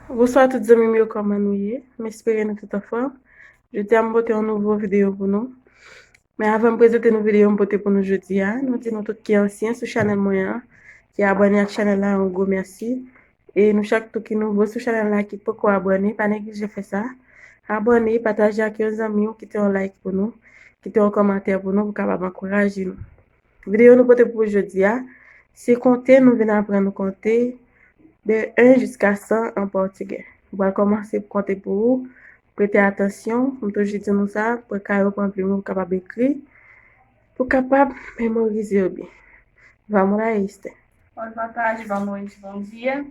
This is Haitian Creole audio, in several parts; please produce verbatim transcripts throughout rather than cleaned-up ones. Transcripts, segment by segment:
Bonswa tout zanmi m yo, kòman nou ye? M espere nou tout anfòm. Jodi a m pote yon nouvo videyo pou nou. Men avan m prezante nou videyo m pote pou nou jodi a, nou di nou tout ki ansyen sou chanèl mwen an, ki abòne ak chanèl la, yon gwo mèsi. E nou chak tou ki nouvo sou chanèl la, ki poko abòne, pa neglije fè sa. Abòne, pataje ak yon zanmi w, kite yon like pou nou, kite yon kòmantè pou nou, pou kapab ankouraje nou. Videyo nou pote pou jodi a, se konte, nou vin aprann nou konte de en jiska san an pòtigè. Nou pral kòmanse pou konte pou ou. Prete atansyon, m toujou di nou sa, pran kaye w, pran plim ou, pou kapab ekri, pou kapab memorize yo byen. Vamos lá, Esther. Oi, boa tarde, boa noite, bom dia.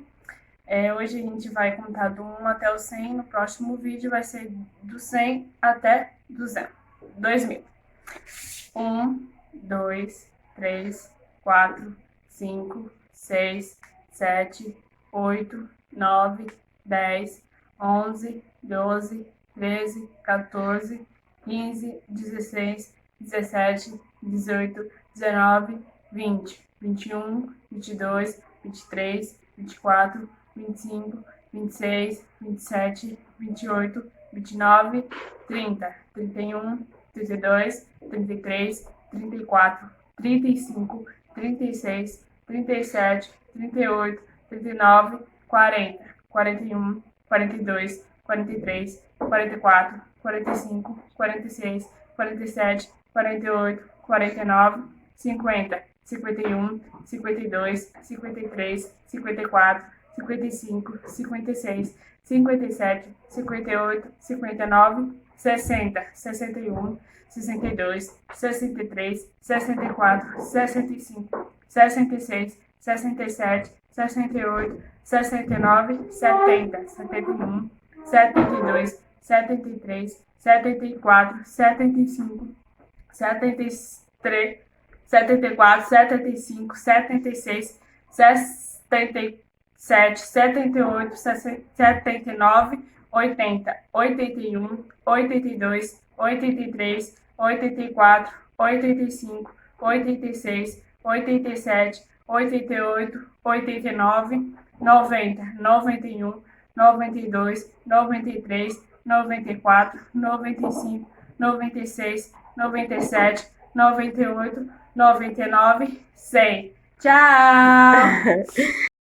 É, hoje a gente vai contar do um até o cem. No próximo vídeo vai ser do cem até duzentos. Dois mil. Um, dois, três, quatro, cinco, seis, sete, oito, nove, dez, onze, doze, treze, catorze, quinze, dezesseis, dezessete, dezoito, dezenove, vinte, vinte e um, vinte e dois, vinte e três, vinte e quatro, vinte e cinco, vinte e seis, vinte e sete, vinte e oito, vinte e nove, trinta, trinta e um, trinta e dois, trinta e três, trinta e quatro, trinta e cinco, trinta e seis, trinta e sete, trinta e oito, trinta e nove, quarenta, quarenta e um, quarenta e dois, quarenta e três, quarenta e quatro, quarenta e cinco, quarenta e seis, quarenta e sete, quarenta e oito, quarenta e nove, cinquenta, cinquenta e um, cinquenta e dois, cinquenta e três, cinquenta e quatro, cinquenta e cinco, cinquenta e seis, cinquenta e sete, cinquenta e oito, cinquenta e nove, sessenta, sessenta e um, sessenta e dois, sessenta e três, sessenta e quatro, sessenta e cinco, sessenta e seis, sessenta e sete, sessenta e oito, sessenta e nove, setenta, setenta e um, setenta e dois, setenta e três, setenta e quatro, setenta e cinco, setenta e três, setenta e quatro, setenta e cinco, setenta e seis, setenta e sete, setenta e oito, setenta e nove, oitenta, oitenta e um, oitenta e dois, oitenta e três, oitenta e quatro, oitenta e cinco, oitenta e seis, oitenta e sete, oitenta e oito, oitenta e nove, noventa, noventa e um, noventa e dois, noventa e três, noventa e quatro, noventa e cinco, noventa e seis, noventa e sete, noventa e oito, noventa e nove, cem. Tchau!